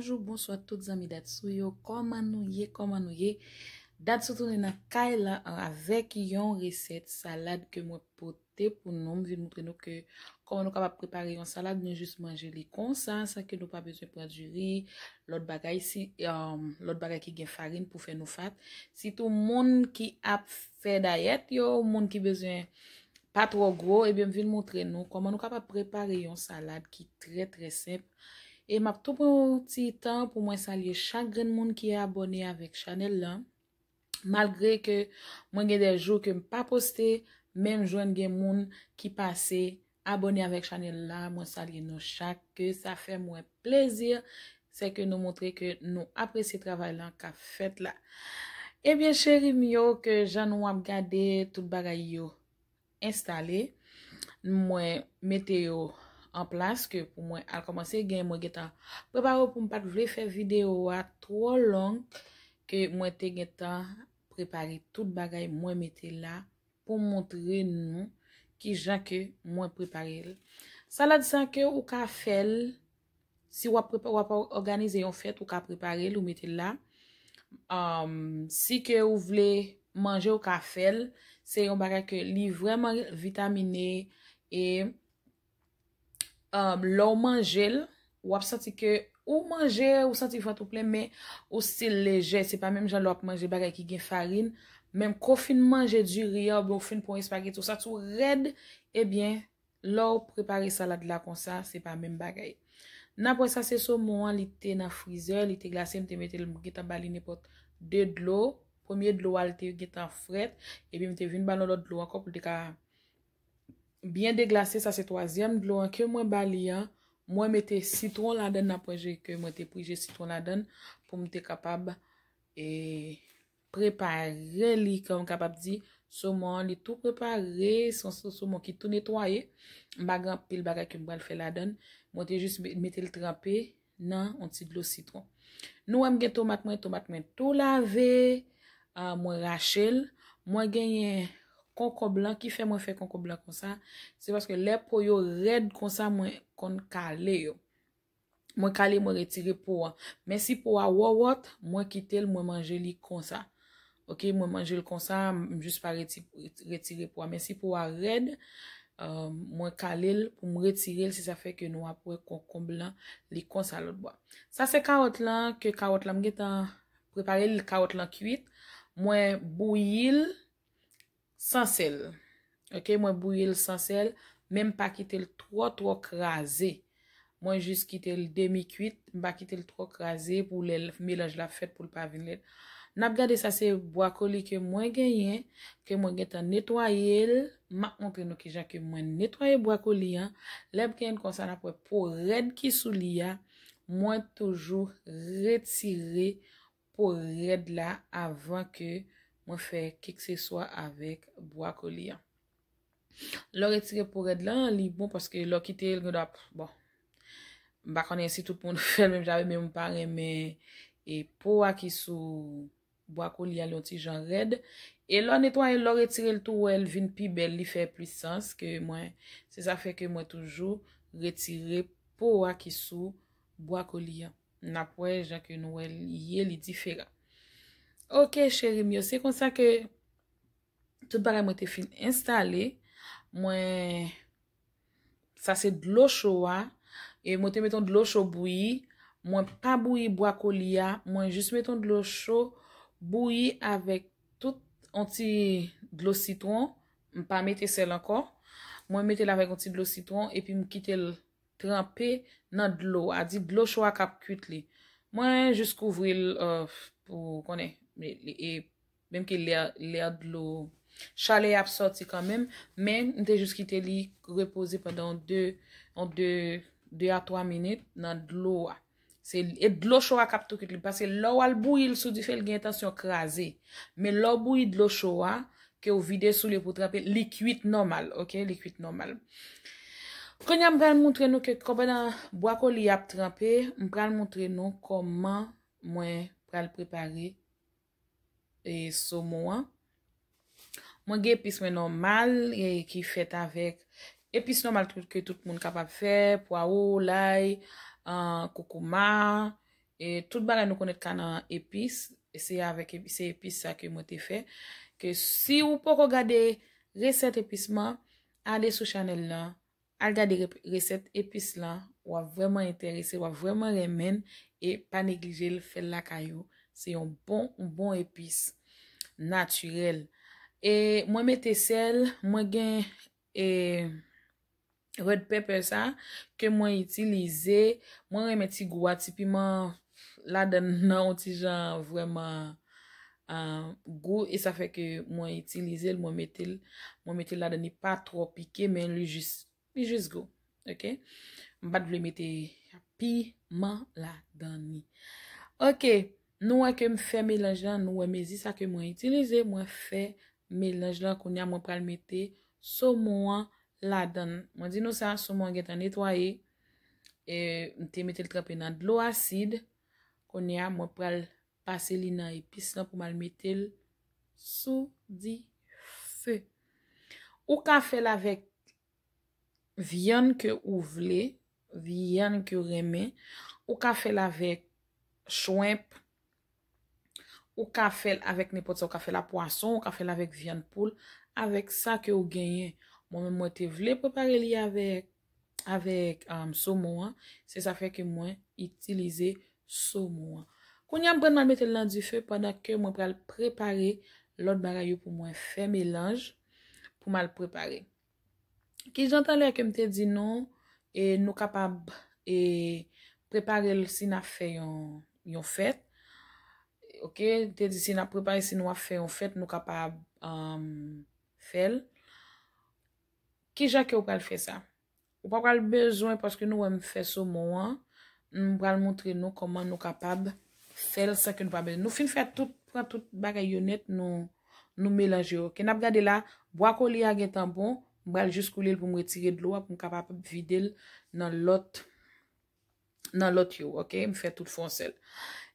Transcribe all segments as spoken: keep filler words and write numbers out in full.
Bonjou, bonswa tout zanmi Dadsou yo. Kòman nou ye? Kòman nou ye? Dadsou tounen nan kay la avèk yon resèt salad ke mwen pote pou nou. M vin montre nou ke kòman nou kapab prepare yon salad, nou jis manje li konsa, san ke nou pa bezwen pran diri, lòt bagay, si, um, lòt bagay ki gen farin pou fè nou fat. Sitou moun ki ap fè dayèt yo, moun ki bezwen pa twò gwo, ebyen m vin montre nou kòman nou kapab prepare yon salad ki trè, trè senp. E m ap tou pran yon ti tan pou mwen salye chak grenn moun ki abòne avèk chanèl lan. Malgre ke mwen gen de jou ke m pa poste, men m jwenn gen moun ki pase abòne avèk chanèl la. Mwen salye nou chak, ke sa fè mwen plezi. Se ke nou montre ke nou apresye travay lan k ap fèt la. Ebyen, cheri m yo, ke jan nou ap gade tout bagay yo enstale, mwen mete yo an plas ke pou mwen al kòmanse gen, mwen gentan prepare yo pou m pa t vle fè videyo a twò long, ke mwen te gentan prepare tout bagay mwen mete la pou montre nou ki jan ke mwen prepare l. Salad sa ke ou ka fè l, si w ap prepa-, w ap òganize yon fèt, ou ka prepare l, ou mete l la. Um, si ke ou vle manje, ou ka fè l. Se yon bagay ke li vrèman vitamine e, um, lè w manje l, w ap santi ke ou manje, ou santi vant ou plen, men ou still lejè. Se pa menm jan lè w ap manje bagay ki gen farin. Menm ke w fin manje diri a, oubyen w fin pran yon espageti, ou santi w rèd, ebyen, lè w prepare salad la konsa, se pa menm bagay. N ap wè sa se somon an, li te nan frizè, li te glase, m te mete l, m gentan ba li nenpòt de dlo. Premye dlo a, li te gentan frèt, epi m te vin ba l yon lòt dlo ankò pou l te ka byen deglase. Sa se twazyèm dlo an ke mwen ba li an. Mwen mete sitwon ladan, n ap wè je ke mwen te prije sitwon ladan pou m te kapab, e, prepare li, kòm m kapab di, somon an, li tou prepare, se yon so-, somon ki tou netwaye. M pa gen anpil bagay ke m pral fè ladan. Mwen te jis me-, mete l tranpe nan yon ti dlo sitwon. Nou wè m gen tomat mwen, tomat mwen tou lave, ah, mwen rache l. Mwen genyen konkonb lan, ki fè mwen fè konkonb lan konsa, se paske lè po yo rèd konsa, mwen konn kale yo. Mwen kale, mwen retire po a. Men si po a wòwòt, mwen kite l, mwen manje li konsa. Ok, mwen manje l konsa, m jis pa reti-, retire po a. Men si po a rèd, euh, mwen kale l pou m retire l, se sa fè ke nou ap wè konkonb lan, li konsa lòt bò. Sa se kawòt lan, ke kawòt lan m gentan prepare l, kawòt lan kwit. Mwen bouyi l san sèl. Ok, mwen bouyi l san sèl, men m pa kite l twò, twò kraze. Mwen jis kite l demi kwit, m pa kite l twò kraze pou lè l, melanj la fèt pou l pa vin lèd. N ap gade sa se bwakoli ke mwen genyen, ke mwen gentan netwaye l. M ap montre nou kijan ke mwen netwaye bwakoli an. Lè m genyen konsa, n ap wè po rèd ki sou li a. Mwen toujou retire po rèd la avan ke mwen fè kekseswa avèk bwakoli an. Lè w retire po rèd lan, li bon paske lè w kite l, gen dwa, bon, m pa konnen si tout moun fè l menm jan, men m pa renmen, e, po a ki sou bwakoli a, li yon ti jan rèd. E lè w netwaye l, lè w retire l tou, wè l vin pi bèl, li fè plis sans ke mwen. Se sa fè ke mwen toujou retire po a ki sou bwakoli an. N ap wè jan ke nou wè l ye, li diferan. Ok, cheri m yo, se konsa ke tout bagay mwen te fin enstale. Mwen, sa se dlo cho a. E mwen te met yon dlo cho bouyi. Mwen pa bouyi bwakoli a. Mwen jis met yon dlo cho bouyi avèk tout yon ti dlo sitwon. M pa mete sèl ankò. Mwen mete l avèk yon ti dlo sitwon epi m kite l tranpe nan dlo a, di dlo cho a k ap kwit li. Mwen jis kouvri l, euh, pou konnen, e, e, menm ke lè, lè dlo, chalè a ap sòti kanmenm, men m te jis kite li repoze pandan yon de, yon de, de a twa minit nan dlo a. Se, e dlo cho a k ap tou kwit li, paske lè w al bouyi l sou dife, l gen entansyon kraze. Men lè w bouyi dlo cho a, ke w vide sou li pou tranpe, li kwit nòmal, ok? Li kwit nòmal. Kounye a, m pral montre nou ke pandan bwakoli ap tranpe, m pral montre nou kòman mwen pral prepare, e, somon an. Mwen gen epis mwen nòmal, e, ki fèt avèk epis nòmal tout, ke tout moun kapab fè, pwawo, lay, an, koukouma, E tout bagay nou konnen ka nan epis, e se avèk epi- se epis sa ke mwen te fè. Ke si ou poko gade resèt epis mwen, ale sou chanèl lan, al gade rep- resèt epis lan, w ap vrèman enterese, w ap vrèman renmen l, e pa neglije l, fè l lakay ou. Se yon bon, yon bon epis natirèl. E mwen mete sèl, mwen gen e red pepper sa ke mwen itilize. Mwen renmen ti gou a, ti piman ladan nan yon ti jan vrèman ah, gou, e sa fè ke mwen itilize l, mwen mete l, mwen mete l ladan, li pa twò pike, men li jis, li jis gou. Ok? M pa t vle mete piman ladan li. Ok, nou wè ke m fè melanj lan, nou wè mezi sa ke mwen itilize, mwen fè melanj lan, kounye a mwen pral mete somon an ladan. Mwen di nou sa, somon an gentan netwaye, e m te mete l tranpe nan dlo asid. Kounye a mwen pral pase li nan epis lan pou m al mete l sou dife. Ou ka fè l avèk vyann ke ou vle, vyann ke ou renmen. Ou ka fè l avèk shrimp. Ou ka fè l avèk nenpòt sa. Ou ka fè l a pwason, ou ka fè l avèk vyann poul, avèk sa ke ou genyen. Mwen menm, mwen te vle prepare li avèk, avèk um, somon an. Se sa fè ke mwen itilize somon an. Kounye a, m pral mete l nan dife pandan ke mwen pral prepare lòt bagay yo pou mwen fè melanj pou m al prepare. Ki jan talè ke m te di nou, e, nou kapab e, prepare l si n ap fè yon, yon fèt. Ok, m te di si n ap prepare, si nou ap fè yon fèt, nou kapab um, fè l. Ki jan ke w pral fè sa? Ou pa pral bezwen, paske nou wè m fè somon an, m pral montre nou kòman nou kapab fè l san ke nou pa bezwen. Nou fin fè tout, pran tout bagay yo nèt, nou, nou melanje yo. Ok, n ap gade la, bwakoli a gentan bon, m pral jis koule l pou m retire dlo a, pou m kapab vide l nan lòt, nan lòt yo, ok? M fè tout fè yon sèl.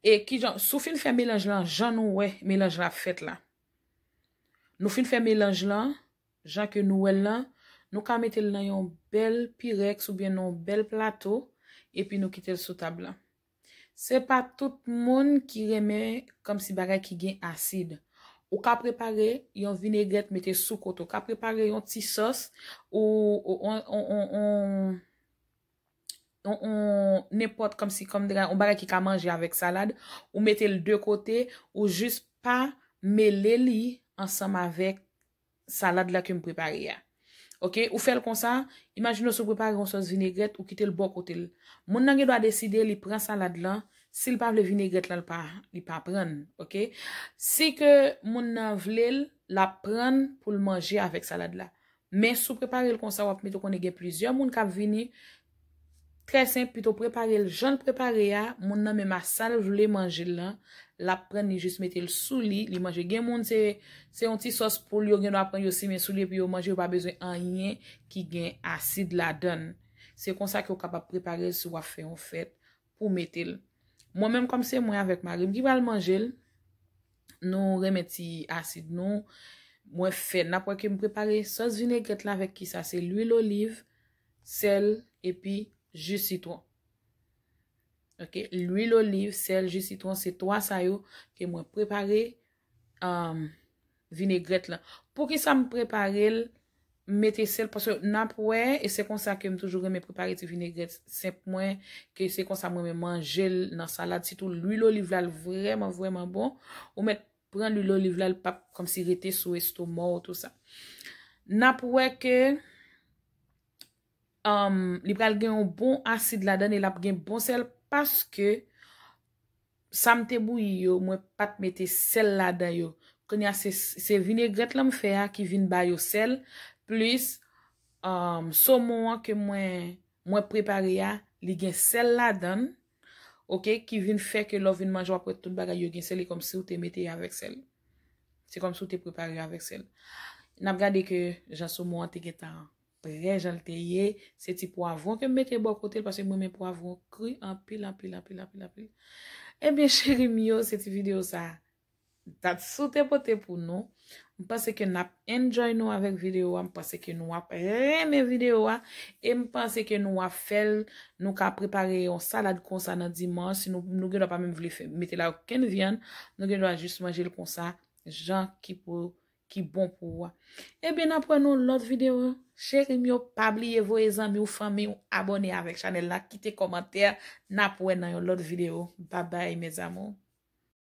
E ki jan, si w fin fè melanj lan, jan nou wè melanj la ap fèt la. Nou fin fè melanj lan, jan ke nou wè l lan, nou ka mete l nan yon bèl pirèks oubyen nan yon bèl plato, epi nou kite l sou tab lan. Se pa tout moun ki renmen kòmsi bagay ki gen asid. Ou ka prepare yon vinegrèt mete sou kote. Ou ka prepare yon ti sòs ou, ou, on, on, on, on, on, on, nenpòt kòmsi, kòm de, on bagay ki ka manje avèk salad. Ou mete l de kote, ou jis pa mele li ansanm avèk salad la ke m prepare a. Ok, ou fè l konsa, imajine w si w prepare yon sòs vinegrèt, ou kite l bò kote l. Moun nan gen dwa deside li pran salad lan, si l pa vle vinegrèt lan, li pa, li pa pran l, ok? Si ke moun nan vle l, l ap pran l pou l manje avèk salad la. Men si w prepare l konsa, w ap mete w konnen gen plizyè moun k ap vini, trè senp, pito prepare l jan l prepare a, moun nan menm a sa l vle manje l lan, l ap pran li jis mete l sou li, li manje. Gen moun se, se yon ti sòs poul yo gen dwa pran yo simen sou li epi yo manje, yo pa bezwen anyen ki gen asid ladan l. Se konsa ke w kapab prepare l si w ap fè yon fèt pou mete l. Mwen menm kòm se mwen avèk mari m ki pral manje l, nou renmen ti asid nou. Mwen fè, n ap wè ke m prepare sòs vinegrèt la avèk kisa? Se lwil oliv, sèl, epi ji sitwon. Ok, lwil oliv, sèl, ji sitwon, se twa sa yo ke mwen prepare um, vinegrèt lan. Poukisa m prepare l, m mete sèl? Paske n ap wè, e se konsa ke m toujou renmen prepare ti vinegrèt senp mwen, ke se konsa mwen renmen manje l nan salad, sitou lwil oliv la, l vrèman, vrèman bon. Ou mèt pran lwil oliv la, l p ap kòmsi rete sou estoma w, tou sa. N ap wè ke um, li pral gen yon bon asid ladan l e l ap gen bon sèl, paske sa m te bouyi yo, mwen pa t mete sèl ladan yo. Kounye a se, se vinegrèt lan m fè a ki vin ba yo sèl, plis um, somon an ke mwen, mwen prepare a, li gen sèl ladan l, ok, ki vin fè ke lè w vin manje w ap wè tout bagay yo gen sèl, e kòmsi w te mete yo avèk sèl. Se kòmsi w te prepare yo avèk sèl. N ap gade ke jan somon an te gentan prè jan l te ye. Se ti pwavwon ke m mete bò kote l, paske mwen renmen pwavwon kri anpil, anpil, anpil, anpil, anpil. Ebyen, cheri m yo, se ti videyo sa Dat sou te pote pou nou. M panse ke n ap enjoy nou avèk videyo a. M panse ke nou ap renmen videyo a. E m panse ke nou ap fè l. Nou ka prepare yon salad konsa nan dimanch. Si nou, nou gen dwa pa menm vle fè, mete la okenn vyann. Nou gen dwa jis manje l konsa. Jan ki pou, ki bon pou ou a. Ebyen, n ap wè nan lòt videyo. Cheri m yo, pa bliye voye zanmi w, fanmi w, abòne avèk chanèl la, kite kòmantè. N ap wè nan yon lòt videyo. Babay, mes amours.